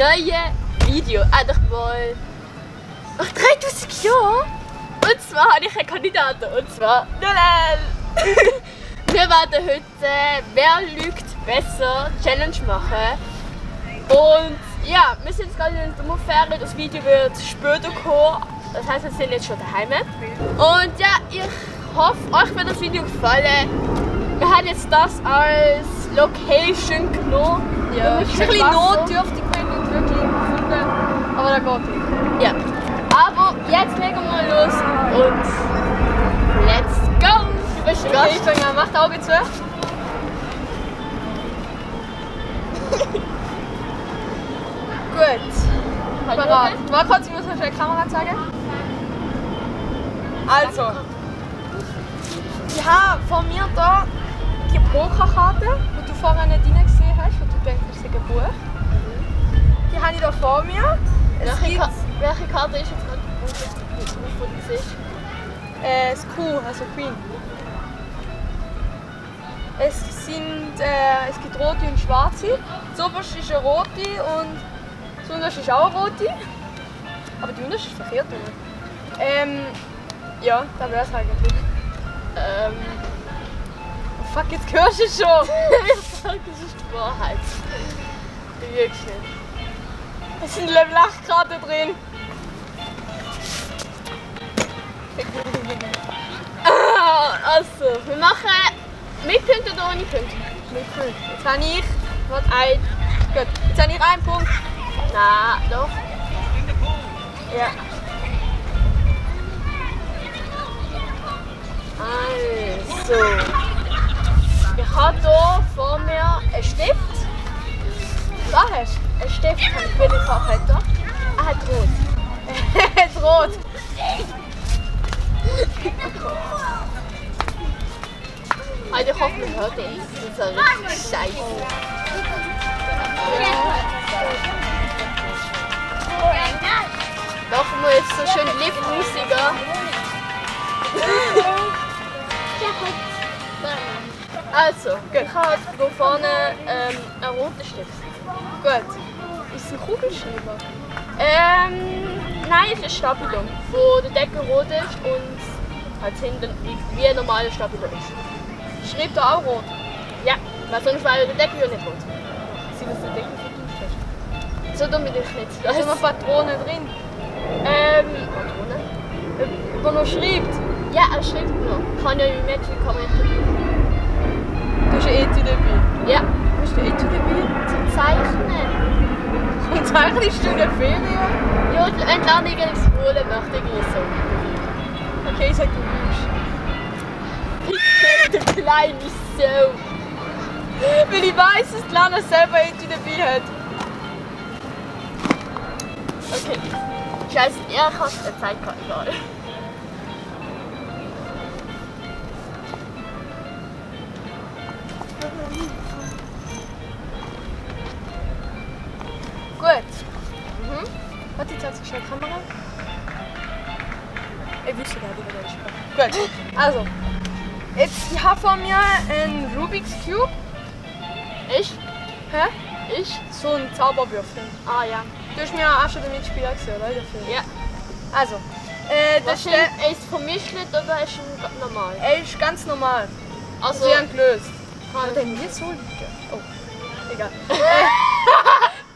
neuen Video. Einfach mal nach 3000 Jahren. Und zwar habe ich einen Kandidaten. Und zwar Nolel. Wir werden heute Wer lügt besser Challenge machen. Und ja, wir sind jetzt gerade in der Sommerferien. Das Video wird später kommen. Das heisst, wir sind jetzt schon daheim. Und ja, ich hoffe, euch wird das Video gefallen. Wir haben jetzt das als Location genommen. Ja, es ist ein bisschen notdürftig, wenn wir nicht wirklich gefunden. Aber da geht es. Ja. Aber jetzt legen wir mal los und let's go! Du bist der Gast. Mach die Augen zu. Gut. Parat. Warte kurz, ich muss noch schnell die Kamera zeigen. Also. Ich habe von mir hier die Pokerkarte, die du vorher nicht rein gesehen hast, und du denkst, es ist ein Buch. Die habe ich hier vor mir. Welche Karte ist jetzt gerade wo du siehst? Das Q, also Queen. Es gibt rote und schwarze. Das oberste ist eine rote und das unterste ist auch eine rote. Aber die unterste ist verkehrt. Ja, das wäre es eigentlich. Oh fuck, jetzt hörst du es schon! Ich sag, das ist die Wahrheit. Du lügst nicht. Es sind Level 8 Karten drin. Also, wir machen mit Punkten oder ohne Punkte? Mit Punkten. Jetzt habe ich. Warte, gut. Jetzt habe ich einen Punkt. Nein, doch. Ja. Also. Ich habe hier vor mir einen Stift. Was hast du? Ein Stift, welche Farbe hat er? Er hat rot. Er hat rot. Also ich hoffe, man hört ihn. Das ist ja richtig scheiße. Machen wir jetzt so schön Liftmusik an. Also, ich habe hier vorne einen roten Stift. Gut. Ist es ein Kugelschreiber? Nein, es ist ein Stabilo, wo der Deckel rot ist und halt hinten wie ein normaler Stabilo ist. Schreibt er auch rot? Ja, weil sonst wäre der Deckel ja nicht rot. Sieht das der Deckel vertauscht hast? So dumm bin ich nicht. Da sind noch Patronen drin. Patronen? Wo noch schreibt? Ja, er schreibt noch. Kann ja im Match, kann man nicht. Du hast ein Etui dabei? Ja. Hast du ein Etui dabei? Zum Zeichnen. Und zeichnest du in der Ferien? Ja, die Entladung ins Wohlen möchte ich so. Okay, ich sag du lügst. Der kleine Sau. Weil ich weiss, dass die Lana selber ein Etui dabei hat. Okay. Scheiße, er kann es egal. Gut. Warte, jetzt hat sich schnell die Kamera. Ich wüsste gar nicht, wie der ist. Gut. Also. Jetzt, ich habe vor mir einen Rubik's Cube. Ich? Hä? Ich? So ein Zauberwürfel. Ah ja. Du hast mir auch schon damit gespielt gesehen, oder? Ja. Also. Das ist es vermischt oder ist es normal? Er ist ganz normal. Also, Sie haben gelöst. kann Denn hier so liegen. Oh, egal.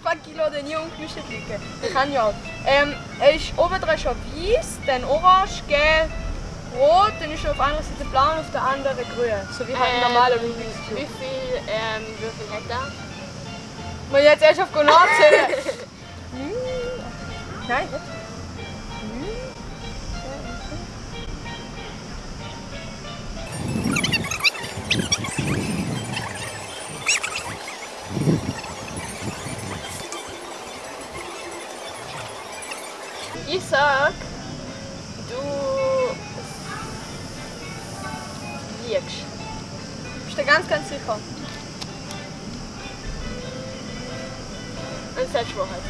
Fuck, ich lasse den nie ungemischt liegen. Ich kann ja auch. Er ist oben dran schon weiß, dann orange, gelb, rot, dann ist er auf einer Seite blau und auf der anderen grün. So wie halt ein normaler Rubik's Cube. Wie viel Würfel hat er? Mal jetzt erst auf nachzählen. Nein, nicht. Ich sag, du liegst. Bist du ganz sicher? Und sagst Wahrheit.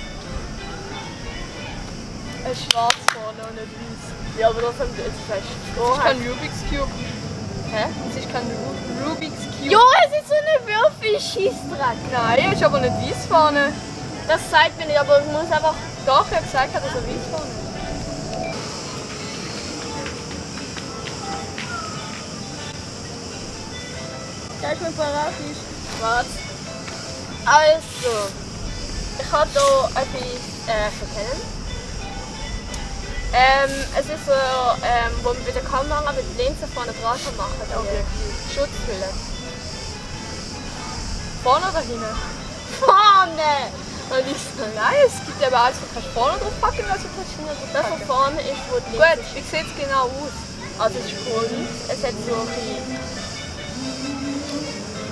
Es ist schwarz vorne und nicht weiß. Ja, aber trotzdem, es ist Es ist Wahrheit. kein Rubik's Cube. Hä? Es ist kein Rubik's Cube. Ja, es ist so eine Würfel-Schießdrack. Nein, es ist aber nicht weiß vorne. Das sagt mir nicht, aber ich muss einfach... Doch, ich habe gesagt, dass er weiß vorne. Ja, ich bin parat. Was? Also, ich habe hier etwas verkennen. Es ist so, wo man bei der Kamera mit der Linse vorne dran kann machen kann. Okay. Schutzhülle. Vorne oder hinten? Vorne! Und ich so, Nein, es gibt aber alles, du kannst vorne drauf packen, also du kannst hinten drauf das, was packen. vorne ist, wo die Linse Gut, ist. wie sieht es genau aus? Also es ist rund, es hat so ein bisschen...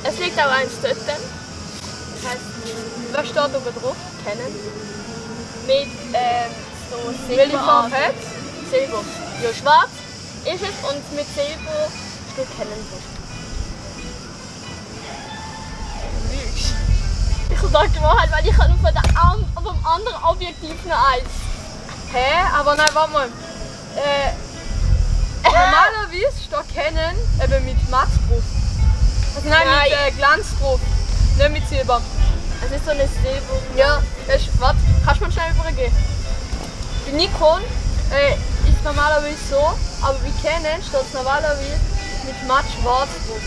Es liegt auch eins dort. Das heisst, Was steht oben drauf? kennen. Mit so Welche Farbe Silber. hat Silber. Ja, schwarz ist es und mit Silber steht kennen drauf. Ich dachte mal halt, weil ich habe vom anderen Objektiv noch eins. Hä? Aber nein, warte mal. Normalerweise steht Canon eben mit Matt drauf. Also nein, Nein. mit Glanz drauf. Nicht mit Silber. Es ist so eine Silber. Ja, warte, kannst du mir schnell übergeben? Bei Nikon ist es normalerweise so, aber bei Canon steht es normalerweise mit matt schwarz drauf.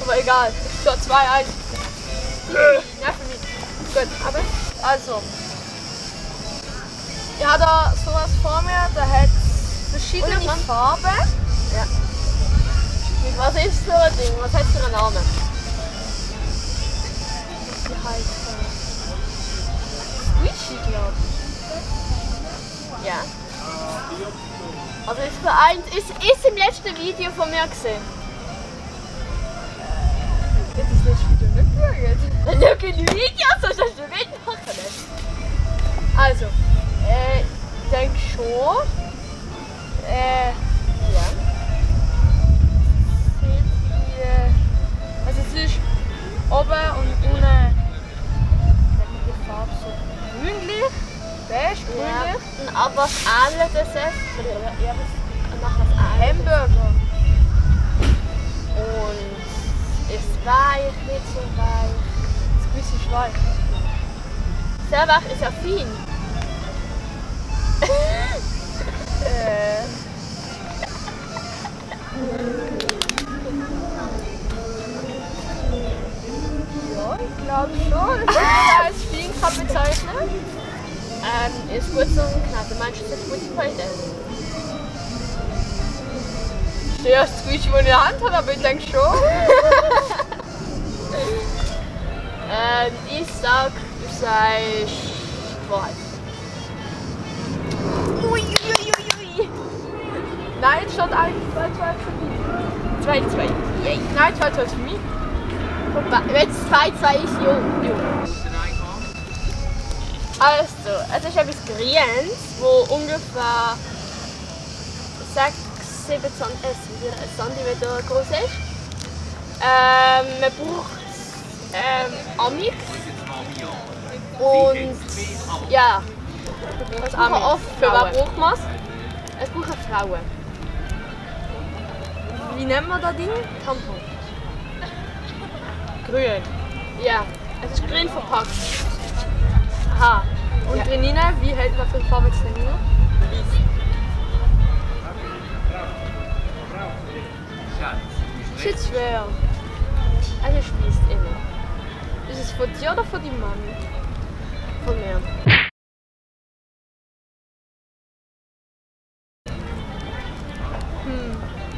Aber egal, es steht 2-1. Ja, für mich. Gut, aber also. Ich habe da sowas vor mir, da hat verschiedene Und ich- Farben. Ja. Was ist so ein Ding? Was hat es für einen Namen? Die heißt Squishy, glaube ich. Ja. Also ist für eins, ist im letzten Video von mir gesehen. Ich habe das letzte Video nicht geschaut. Schau in die Videos, sollst du das mitmachen? Also, ich denke schon. Ja. Also es ist oben und unten die Farbe so grünlich, beige, Ja. grünlich. Und ab was ähnelt es ist? Ja, was nach was ähnelt Hamburger. und ist weich, nicht so weich. Das Squishy ist weich. Sehr weich ist ja fein. Ja, ich glaube schon. Das kann als fein kann bezeichnen. Ist gut so knapp. Du meinst, es hat gute Qualität? Das erste Squishy, das ich in der Hand habe, aber ich denke schon. Ich sag, du sagst die Wahrheit. Ui. Nein, jetzt steht eigentlich 2-2 für mich. 2-2. Yay. Nein, 2-2 für mich. Jetzt 2-2 ist jung. Also, es ist etwas Grünes, wo ungefähr 6-7 cm groß ist. Man braucht Amix. Und ja, Was brauchen oft Für Frauen. was braucht man es? Es brauchen Frauen. Wie nennen wir das Ding? Tampon. Grün. Ja, es ist grün verpackt. Aha. Und Ja. drinnen, wie hält man für die Farbe jetzt drinnen? Ist jetzt schwer. Also spießt immer. Ist es von dir oder von deinem Mann? Von mir.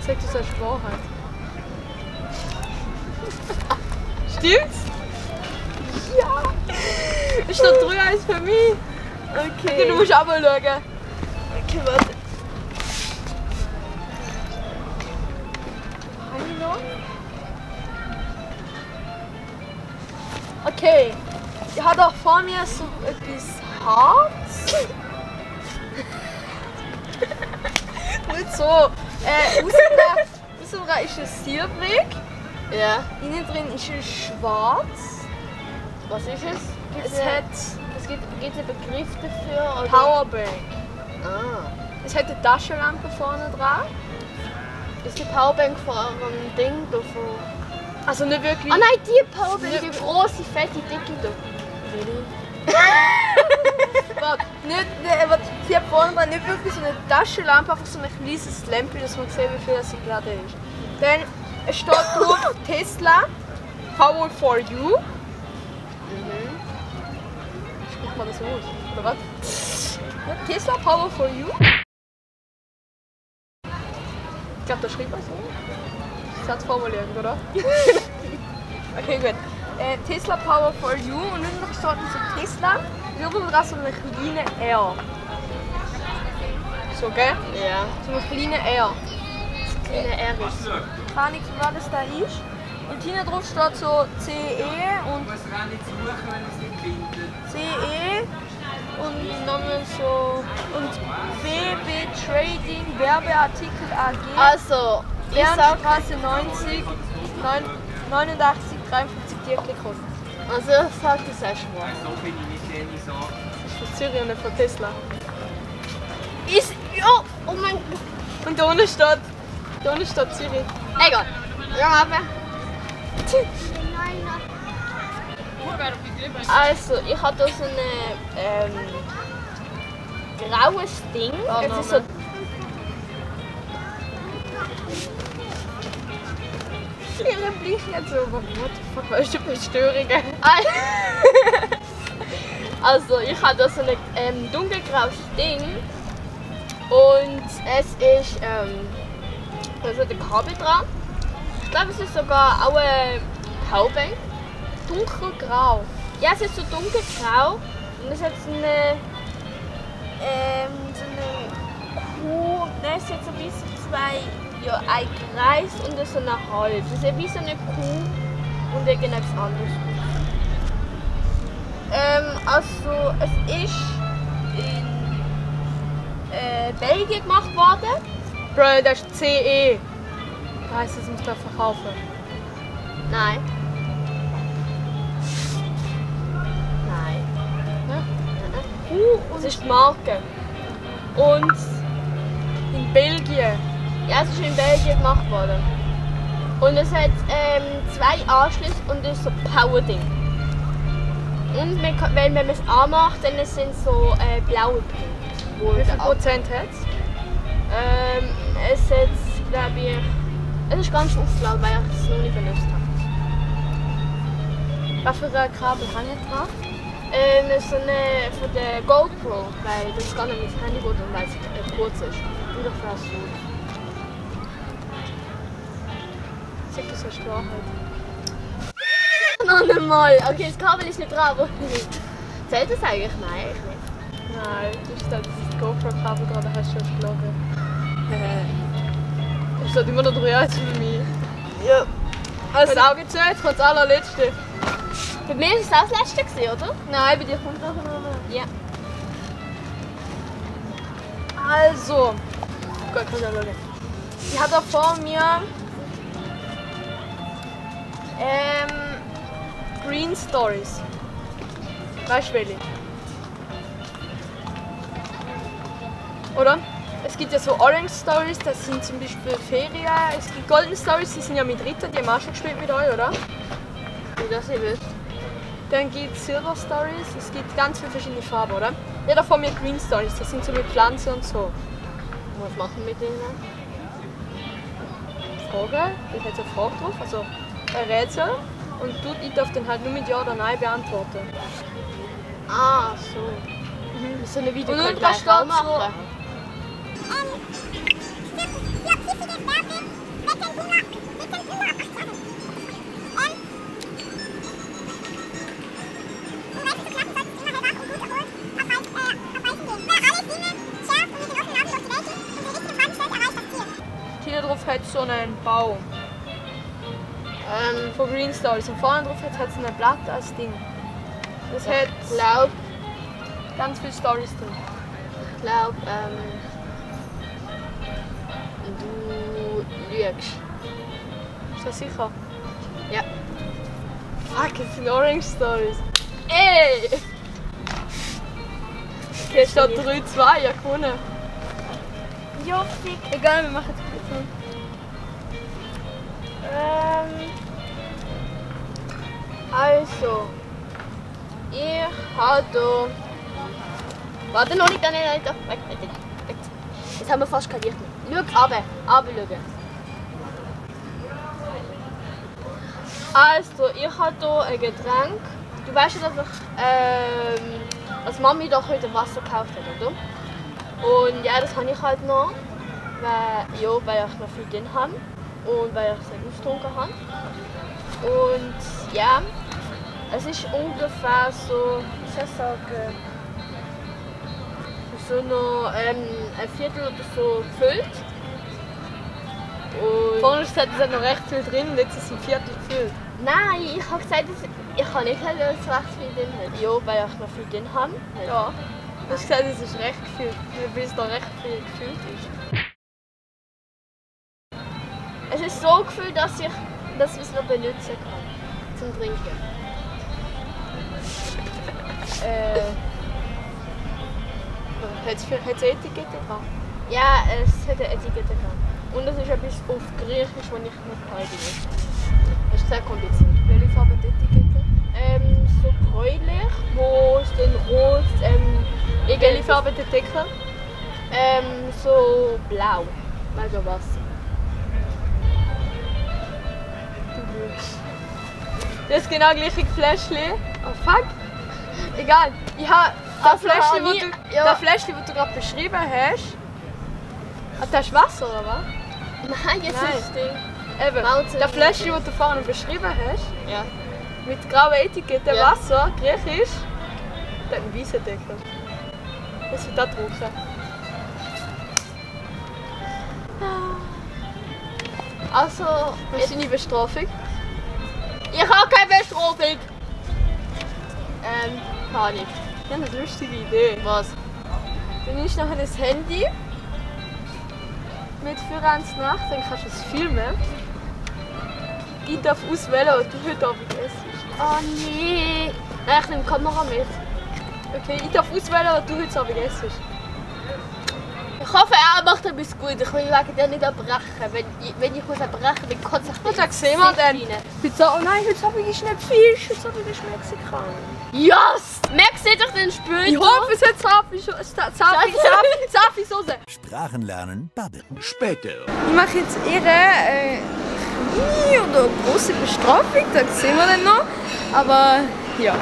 Sag du sagst Wahrheit. Stimmt's? Ja! Ist noch 3-1 für mich. Okay. Du musst aber schauen. Okay, warte. Hallo? Okay. Ich habe da vor mir so etwas Harz. Nicht so. Außen ist es silbrig. Ja. Innen drin ist es schwarz. Was ist es? Es Gibt es einen Begriff dafür? Oder? Powerbank. Ah. Es hat eine Taschenlampe vorne dran. Ist die Powerbank von einem Ding da von... Also nicht wirklich. Ah nein, die Powerbank, Ja. die große, fette, dicke da. Warte, sie hat vorne nicht wirklich so eine Taschenlampe, einfach so ein kleines Lämpchen, dass man sieht, wie viel das geladen ist. Dann steht drauf Tesla, Power for You. Spricht man das so aus? Oder was? Ja, Tesla, Power for You. Ich glaube, da schreibt man so. Satzformulierung, oder? Okay, gut. Tesla Power for You und dann noch steht so Tesla. Überall dran so eine kleine R. So, gell? Ja. So eine kleine R. Kleine R ist. Keine Ahnung, was das da ist. Und hinten drauf steht so CE und CE und nochmal so und BB Trading Werbeartikel AG. Also, ich sag, Bernstraße 90 89 53 Tierklickkosten. also ich sag, das ist schwach. Das ist von Zürich und nicht von Tesla. Ist, ja, oh mein Gott. Und da unten steht Zürich. Egal. Ja, aber. Also, ich habe da so ein graues Ding. Oh, Es ist so. Ihre Blick jetzt so, what the fuck, was ist das für Störungen? Also, ich habe da so ein dunkelgraues Ding. Und es ist da ist ein Kabel dran. Ich glaube, es ist sogar auch eine Powerbank. Dunkelgrau. Ja, es ist so dunkelgrau und es hat so eine Kuh. Nein, es hat so ein bisschen ein Kreis und so eine Hals. Es ist wie so eine Kuh und irgendetwas anderes. Also, es ist in Belgien gemacht worden. Bro, das ist CE. Das heisst, das muss man verkaufen. Nein. Nein. Ja? Und Das ist die Marke. Und in Belgien. ja, es ist in Belgien gemacht worden. Und es hat 2 Anschlüsse und es ist so ein Power-Ding. Und wenn man es anmacht, dann sind so blaue Punkte. Wie viel Prozent hat es? Es hat, glaube ich, es ist ganz aufgeladen, weil ich es noch nicht benutzt habe. Was für ein Kabel habe ich drauf? So eine von der GoPro, weil das gar nicht mit dem Handy geht und weil es kurz ist. Ungefähr so. Sag, das ist Wahrheit. Noch einmal. Okay, das Kabel ist nicht dran, aber zählt das eigentlich? Nein, eigentlich nicht. Nein, das ist das GoPro-Kabel dran, da hast du schon geschlagen. Das steht immer noch 3 als für mich. Ja. Als Auge zu, jetzt kommt das allerletzte. Bei mir war es auch das letzte, gewesen, oder? Nein, bei dir kommt noch eine. Ja. Also, Gott, kann ich schauen. Ich habe da vor mir Green Stories. Weißt du welche? Oder? Es gibt ja so Orange Stories, das sind zum Beispiel Ferien. Es gibt Golden Stories, die sind ja mit Ritter, die haben auch schon gespielt mit euch, oder? Wie das ich will. Dann gibt es Silver Stories, es gibt ganz viele verschiedene Farben, oder? Ja, da vor mir Green Stories, das sind so mit Pflanzen und so. Was machen wir mit denen? Frage, da hat eine Frage drauf, also ein Rätsel. Und ich darf dann halt nur mit Ja oder Nein beantworten. Ah, so. So eine Video Und könnt ihr was gleich auch steht so? machen. Hier drauf hat so einen Baum von Green Stories und vorne drauf hat so ein Blatt als Ding. Das hat Ich glaube, ganz viele Stories drin. du lügst. Ist das sicher? Ja. Fuck, es sind Orange Stories. Ey! Okay, es steht 3-2, ja gewonnen. Ja, fick. Egal, wir machen es gut. Also, Ich habe hier... Warte, noch nicht, dann nicht. Weg. Jetzt haben wir fast kein Licht mehr. Schau, runter schauen. Also, ich habe hier ein Getränk. Du weißt ja, dass ich als Mami doch heute Wasser gekauft hat, oder? Und ja, das habe ich halt noch, weil ich noch viel drin habe und weil ich es nicht ausgetrunken habe. Und ja, es ist ungefähr so, wie soll ich sagen, so noch ein Viertel oder so gefüllt. Und Vorne gesagt, es hat noch recht viel drin und jetzt ist es ein Viertel gefüllt. nein, ich habe gesagt, ich kann nicht sagen, dass es recht viel drin hat. Ja, weil ich noch viel drin habe. Ja. Du hast gesagt, es ist recht gefüllt, weil es da recht viel gefüllt ist. Es ist so gefüllt, dass ich es noch benutzen kann. Zum Trinken. Hat es Etikette dran? Ja, es hat eine Etikette gehabt. Und es ist etwas auf Griechisch, das ich nicht kann. Das ist sehr kompliziert. Welche Farbe hat die Etikette? So gräulich, wo es dann rot, Welche Farbe hat der Deckel? so blau. Mega Wasser. Das ist genau das gleiche Fläschchen. Oh fuck. Egal. Ich habe das Fläschchen, das du gerade beschrieben hast. Ah, das ist Wasser, oder was? Nein, jetzt Nein. ist das Ding. Eben. Mountain Das Fläschchen, das du vorhin beschrieben hast, Ja. mit grauer Etikette, Ja. Wasser, griechisch, das hat einen weißen Deckel. Das wird da drauf. Also, Was ist deine Bestrafung? ich habe keine Bestrafung. Kann nicht. Ich habe eine lustige Idee. Was? Du nimmst nachher ein Handy mit für ans Nacht, dann kannst du es filmen. Ich darf auswählen, was du heute Abend isst. Oh nee. Nein, ich nehme die Kamera mit. Okay, ich darf auswählen, was du heute Abend isst. Ich hoffe, er macht etwas gut. Ich will wegen dir nicht erbrechen. Wenn ich muss erbrechen, dann kotze ich Was sehen wir denn? rein. Heute Abend, oh nein, heute Abend ist nicht Fisch, heute Abend ist Mexikan. Yes! Merkst du doch den Spül? Ich hoffe, es hat Zafi-Soße. Sprachen lernen, babbeln. Später. Ich mache jetzt ihre kleine oder große Bestrafung, das sehen wir dann noch. Aber ja.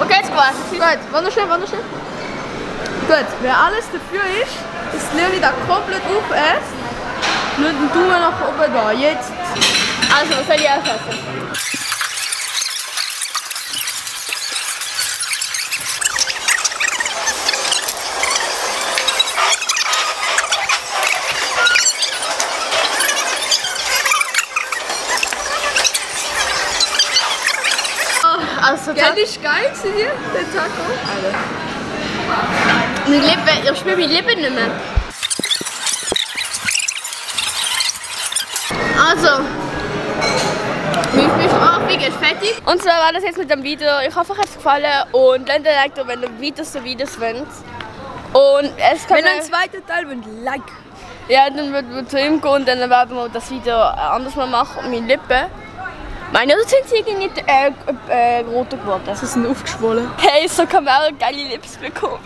Okay, jetzt quasi. Gut, warte schnell. Gut, wer alles dafür ist, dass Leonie da komplett aufisst, dann tun wir nach oben da. Jetzt. Also, was soll ich aufessen? Also, Gell, ist geil gewesen, der Taco. meine Lippen, ich spüre meine Lippen nicht mehr. Also, meine Bestrafung ist fertig. Und zwar war das jetzt mit dem Video. Ich hoffe, euch hat es gefallen und lasst ein Like da, wenn ihr weiter so Videos wollt. Und es kann Wenn ihr einen zweiten Teil wollt, like. ja, dann würden wir zu ihm gehen und dann werden wir das Video anders mal machen. Meine Lippen. Meine, oder sind sie irgendwie nicht roter geworden? Sie sind aufgeschwollen. Hey, so kann man auch geile Lips bekommen.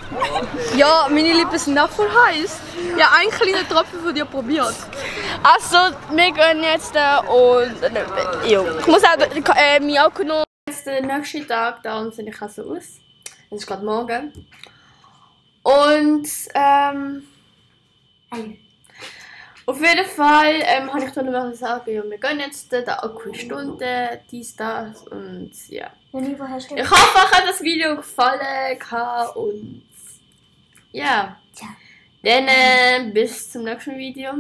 Ja, meine Lippen sind auch voll heiß. Ja, einen kleinen Tropfen von dir probiert. Also, wir gehen jetzt und ja. Ich muss auch mein Auto noch. Jetzt der nächste Tag, da sehe ich so aus. Es ist gerade morgen. Und auf jeden Fall habe ich dann noch sagen, ja, wir gehen jetzt, der Akku ist Stunde, dies, das und ja. Ich hoffe, euch hat das Video gefallen und ja. Dann bis zum nächsten Video.